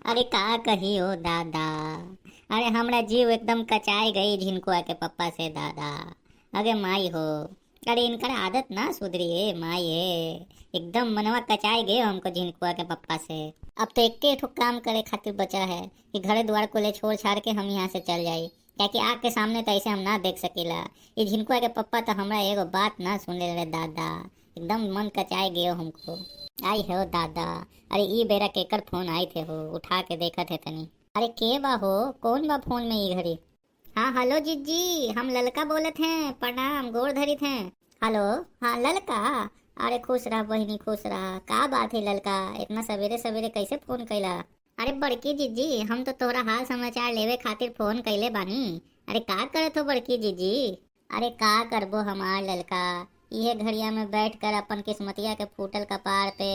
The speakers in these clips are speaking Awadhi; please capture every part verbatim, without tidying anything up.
अरे का कही हो दादा, अरे हमरा जीव एकदम कचाए गई झिनकुआ के पप्पा से दादा। अगे माई हो, अरे इनकर आदत ना सुधरी है माई है, एकदम मनवा कचाए गए हमको झिनकुआ के पप्पा से। अब तो एक्के ठो काम करे खातिर बचा है कि घर द्वार को ले छोड़ छाड़ के हम यहाँ से चल जाई, क्या कि आग के सामने तो ऐसे हम ना देख सकीला। ये झिनकुआ के पप्पा तो हमरा एगो बात ना सुने रे दादा, एकदम मन कचाए गयो हमको। आई हो दादा, अरे ई बेरा केकर फोन आई थे हो, उठा के देखत है तनी। अरे के बा हो, कौन बा फोन में ई घड़ी? हाँ हेलो जिज्जी, हम ललका बोलत हैं, प्रणाम, गोड़ धरित हैं। हेलो, हाँ ललका, अरे खुश रह बहिनी, खुश रह। का बात है ललका, इतना सवेरे सवेरे कैसे फोन कैला? अरे बड़की जिज्जी, हम तो तोहरा हाल समाचार लेवे खातिर फोन कैले बानी। अरे का करत हो बड़की जिज्जी? अरे का करबो हमार ललका, इहे घड़िया में बैठ कर अपन किस्मतिया के फूटल कपार पे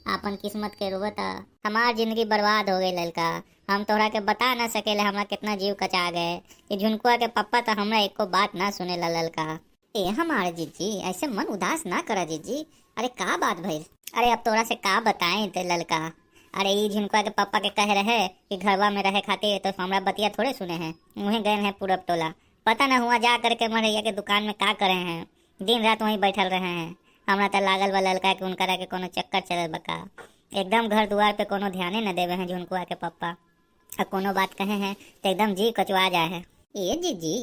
अपन किस्मत के रोवता। हमार जिंदगी बर्बाद हो गई ललका, हम तोहरा के बता ना सकेले हमरा कितना जीव कचा गए। ये झुनकुआ के पप्पा तो हमरा एको बात ना सुनेला ललका। ए हमार जिज्जी, ऐसे मन उदास ना करा जिज्जी। अरे का बात भइल? अरे अब तोरा से का बताएं ते ललका। अरे ई झुनकुआ के पप्पा के कहे रहे कि घरवा में रहे खातिर, तो हमरा बतिया थोड़े सुने हैं। उहे गए हैं पूरब टोला, पता ना हुआ जा करके मड़ैया के दुकान में का करे हैं, दिन रात वहीं बैठल रहे हैं। हमरा त लागल बा ललका कि उनकरा के कोनो चक्कर चलल बा का। एकदम घर दुआर पे कोनो ध्याने न देवे हैं झुनकुआ के पप्पा। आ कोनो बात कहे हैं तो एकदम जी कचुआ जाए है। ए जिज्जी,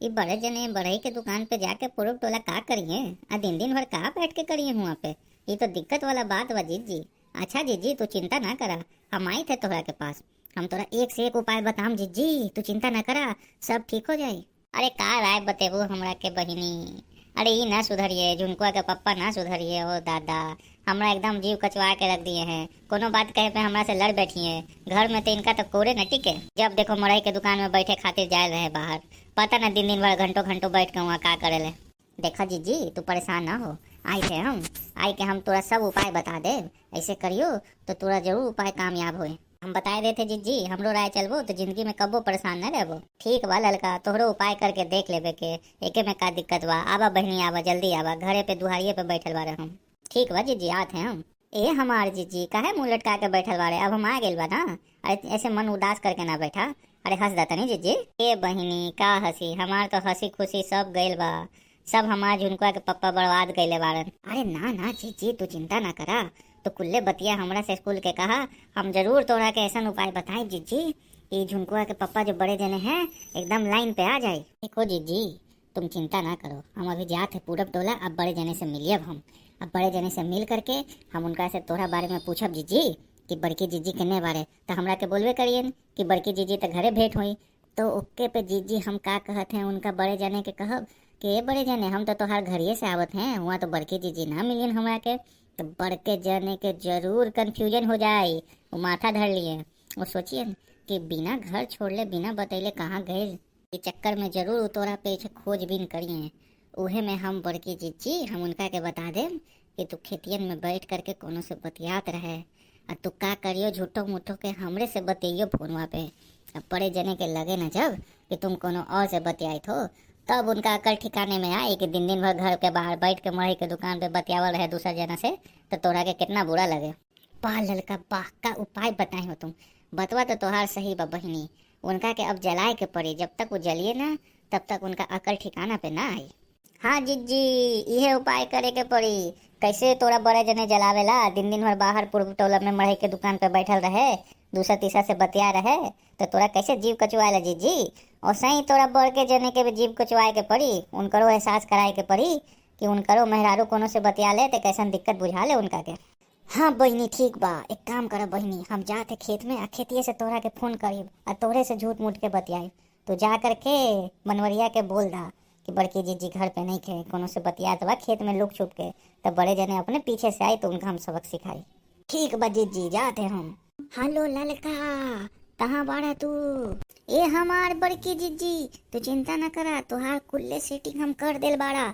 ई बड़े जने बढ़ई के दुकान पे जाके पूरब टोला का करिए? आ दिन दिन भर का बैठ के करिए हुआ पे? ई तो दिक्कत वाला बात बा जिज्जी। अच्छा जिज्जी, तू चिंता ना करा, हम आई थे तोहरा के पास। हम तोरा एक से एक उपाय बताम जिज्जी, तू चिंता ना करा, सब ठीक हो जाई। अरे का राय बतेबू हमरा के बहिनी? अरे ई ना सुधरिए, झुनकुआ के पप्पा ना सुधरिए हो दादा, हमरा एकदम जीव कचवा के रख दिए हैं। कोनो बात कहे पे हमरा से लड़ बैठिए। घर में तो इनका तो कोरे न टिके। जब देखो मड़ई के दुकान में बैठे खातिर जाए रहे बाहर, पता ना दिन दिन भर घंटों घंटों बैठ के वहाँ का करेले। देखा जिज्जी, तू परेशान ना हो, आई थे हम, आई के हम तोरा सब उपाय बता दे। ऐसे करियो तो तोरा जरूर उपाय कामयाब होए। हम बताए देते जिज्जी, हमरो राय चलबो तो जिंदगी में कबो परेशान न रहबो। ठीक बा ललका, तोहरो उपाय करके देख लेबे के, एके में का दिक्कत बा। आवा बहिनी आवा, जल्दी आवा, घरे पे दुहारिये पे बैठल बारे हम। ठीक बा जिज्जी, आत हैं हम। ए हमार जिज्जी, काहे मुंह लटका के बैठल बारे? अब हम आ गइल बा ना। अरे ऐसे मन उदास करके ना बैठा। अरे हंस दा तनी जिज्जी। ए बहिनी, का हंसी? हमार तो हंसी खुशी सब गइल बा। सब हमार झुनकुआ के पप्पा बर्बाद कइले बारन। अरे ना ना जिज्जी, तू चिंता ना करा। तू कुल्ले बतिया हमरा से खुल के कहा, हम जरूर तोरा के ऐसन उपाय बताई जिज्जी। ई झुनकुआ के पप्पा जो बड़े जने हैं, एकदम लाइन पे आ जाए। देखो जिज्जी, तुम चिंता ना करो, हम अभी जात है पूरब टोला, अब बड़े जने से मिलियब हम। अब बड़े जने से मिल करके हम उनका से तोरा बारे में पूछब जिज्जी कि बड़की जिज्जी केने बारे, तो हमरा के बोलबे करियन कि बड़की जिज्जी तो घरे भेंट होई। तो ओके पे जिज्जी हम का कहत हैं, उनका बड़े जने के कहब कि ए बड़े जने, हम तो तोहार घरिये से आवत हैं, हुआ तो बड़की जिज्जी ना मिलियन हमरा के। तो बड़के जने के जरूर कन्फ्यूजन हो जाई, वो माथा धर लिए, वो सोचियन कि बिना घर छोड़ले, बिना बतैले कहाँ गइल। ई चक्कर में जरूर उ तोरा पीछे खोजबीन करिए। उहे में हम बड़की जिज्जी, हम उनका के बता देम कि तू खेतियन में बैठ करके कोनो से बतियात रहे। आ तू का करियो, झूठो मूठो के हमरे से बतियाइयो फोनवा पे। अब बड़े जने के लगे न जब कि तुम कोनो और से बतियाइत हो, तब उनका अकल ठिकाने में आई कि दिन दिन भर घर के बाहर बैठ के मड़ई के दुकान पे बतियावल रहे दूसर जना से, तो तोरा के कितना बुरा लगे। वाह ललका वाह, का उपाय बताए हो तुम। बतवा तो तोहार सही बा बहिनी, उनका के अब जलाए के पड़ी, जब तक वो जलिए ना तब तक उनका अकल ठिकाना पे ना आई। हाँ जिज्जी, इहे उपाय करे के पड़ी। कैसे तोरा बड़े जने जलावेला, दिन दिन भर बाहर पूर्व टोला में मड़ई के दुकान पे बैठल रहे, दूसर तीसर से बतिया रहे, तो तोरा कैसे जीव कचुआएला जिज्जी? और सही तोरा बड़के जने के भी जीव कचुआए के पड़ी, उनकरो एहसास कराए के पड़ी कि उनकरो मेहरारू कोनो से बतिया ले तो कैसन दिक्कत बुझा ले उनका के। हाँ बहिनी, ठीक बा, एक काम कर बहिनी, हम जात है खेत में, आ खेतिये से तोहरा के फोन करीब, आ तोहरे से झूठ मूठ के बतियाई। तो जा करके मनवरिया के बोल दा कि बड़की जिज्जी घर पे नहीं खे, कोनो से बतियात बा खेत में लुक छुप के, तब बड़े जने अपने पीछे से आई तो उनका हम सबक सिखाई। ठीक बा जिज्जी, जात है हम। हेलो ललका, कहाँ बाड़ा तू? ए हमार बड़की जिज्जी, तू चिंता न करा, तोहार कुल्ले सेटिंग हम कर देल बाड़ा।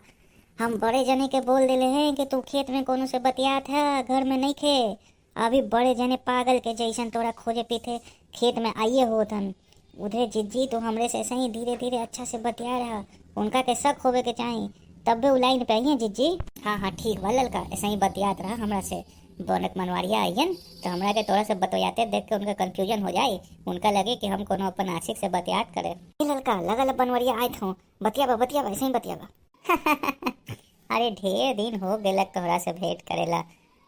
हम बड़े जने के बोल देले हैं कि तू खेत में कोनो से बतियात है, घर में नहीं खे। अभी बड़े जने पागल के जैसन तोरा खोजे पीछे खेत में आइए होत हन। उधरे जिज्जी, तू हमरे से सही धीरे धीरे अच्छा से बतिया रहा, उनका के शक होवे के चाही, तब्बे उ लाइन पे आइए जिज्जी। हाँ हाँ ठीक बा ललका, ऐसे ही बतियात रहा हमरा से, बौनक मनवरिया आइयन, तो हमरा के तोरा से बतियाते देख के उनका confusion हो जाई, उनका लगे कि हम कोनो अपन आशिक से बतियात करे। ए ललका, लगा ले बनवरिया आइत हों, बतियाबा, बतियाबा, ऐसे ही बतियाबा। अरे, ढेर दिन हो गेलक तोहरा से भेंट करेला।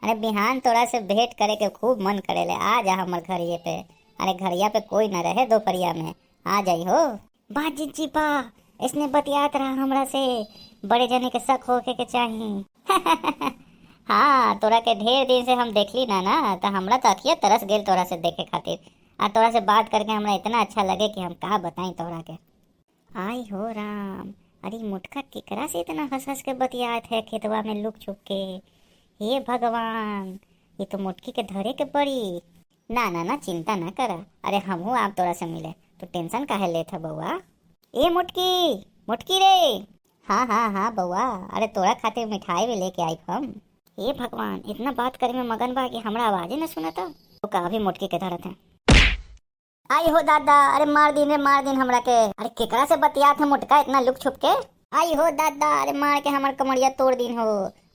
अरे, बिहान तोरा से भेंट करे के खूब मन करेले, आ जा हमर घरिये पे। अरे, घरिया पे कोई ना रहे दोपहरिया में, आ जाई हो। बा जिज्जी बा, ऐसने बतियात रहा हमरा से, बड़े जने के शक होखे के चाही। हाँ, तोरा के ढेर दिन से हम देखली ना, ना, त हमरा त अखिया तरस गेल तोरा से देखे खातिर। आ तोरा से बात करके हमरा इतना अच्छा लगे कि हम का बताई तोहरा के। आई हो राम, अरे मोटका केकरा से इतना हंस हंस के बतियात है खेतवा में लुक छुप के? हे भगवान, ये तो मोटकी के धरे के पड़ी। ना, ना, ना, चिंता ना करा, अरे हमहू आब तोरा से मिले, तू tension काहे लेत है बउआ? ए मोटकी, मोटकी रे। हाँ, हाँ, हाँ बउआ, अरे तोरा खातिर मिठाई भी लेके आइब हम। हे भगवान, इतना बात करे में मगन बा कि हमरा आवाजे न सुनता। तो का अभी मोटकी के धरत है। आई हो दादा, अरे मार दिन रे, मार दिन हमरा के। अरे केकरा से बतियात है मोटका इतना लुक छुप के? आई हो दादा, अरे मार के हमर कमरिया तोड़ दिन हो।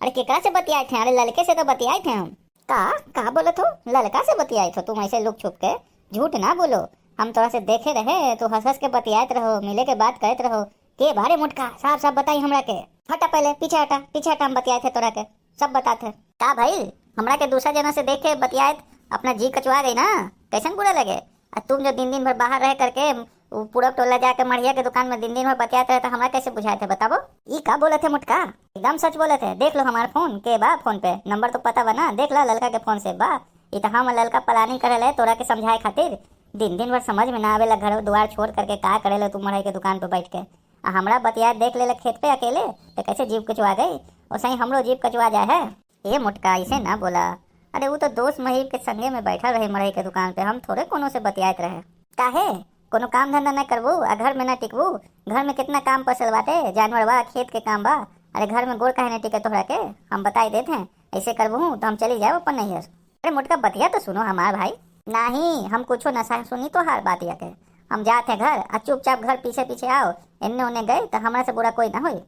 अरे केकरा से बतियात है? अरे ललके से तो बतियात है हम। का, का बोलत हो? ललका से बतियात हो तुम ऐसे लुक छुप के? झूठ ना बोलो, हम तोरा से देखे रहे, तू हंस हंस के बतियात रहो, मिले के बात करत रहो। के बारे मोटका, साफ साफ बताई हमरा के। हटा पहले, पीछे हटा, पीछे हटा, हम बतियात है तोरा के, सब बतात है। का भाई, हमरा के दूसरा जना से देख के बतियात अपना जी कचुआ गई ना, कैसन बुरा लगे? आ तुम जो दिन दिन भर बाहर रह करके उ पूरब टोला जाके मढ़िया के दुकान में दिन दिन भर बतियात रहे, तो हमरा कैसे बुझात है बताबो? ई का बोलत है मोटका? एकदम सच बोलत है। देख लो हमार फोन, के बा फोन पे, नंबर तो पता बा ना, देख ला ललका के फोन से बा। ई तो हम ललका planning करे ले तोरा के समझाए खातिर। दिन दिन भर समझ में ना आवेला, घर दुआर छोड़ करके का करे लो तू मढ़ई के दुकान पे बैठ के। आ हमरा बतियात देख लेला खेत पे अकेले, तो कैसे जीव कचुआ गई? ओसही हमरो जीव कचुआ जाए है। ए मोटका, ऐसे ना बोला। अरे उ तो दोस्त महीम के संगे में बैठल रही मड़ई के दुकान पे, हम थोड़े कोनो से बतियात रहे। काहे? कोनो काम धंधा ना करबू आ घर में ना टिकबू? घर में कितना काम पसल बाटे, जानवर बा, खेत के काम बा। अरे घर में गोड़ काहे ना टिके तोहरा के? हम बताई देत हैं, ऐसे करबू तो हम चली जाए अपन नैहर। अरे मोटका, बतिया तो सुनो हमार भाई। नाही, हम कुछो ना सा-, सुनी तोहार बात या के। हम जात हैं घर, आ चुपचाप घर पीछे पीछे आओ, एन्ने ओन्ने गए तो हमरा से बुरा कोई ना होई।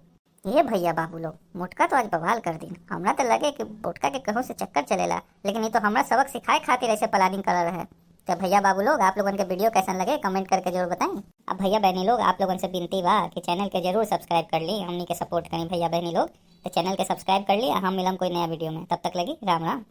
ए भैया बाबू लोग, मोटका तो आज बवाल कर दिन। हमरा तो लगे कि मोटका के कहूँ से चक्कर चलेला, लेकिन ये तो हमरा सबक सिखाए खातिर ऐसे planning करल रहे। तो भैया बाबू लोग, आप लोगन के video कैसन लगे, comment करके जरूर बताएं। अब भैया बहनी लोग, आप लोगन से विनती बा कि channel के जरूर subscribe कर ली, हमनी के support करी भैया बहनी लोग। तो channel के subscribe कर ली, हम मिलम कोई नया video में, तब तक लगी राम राम।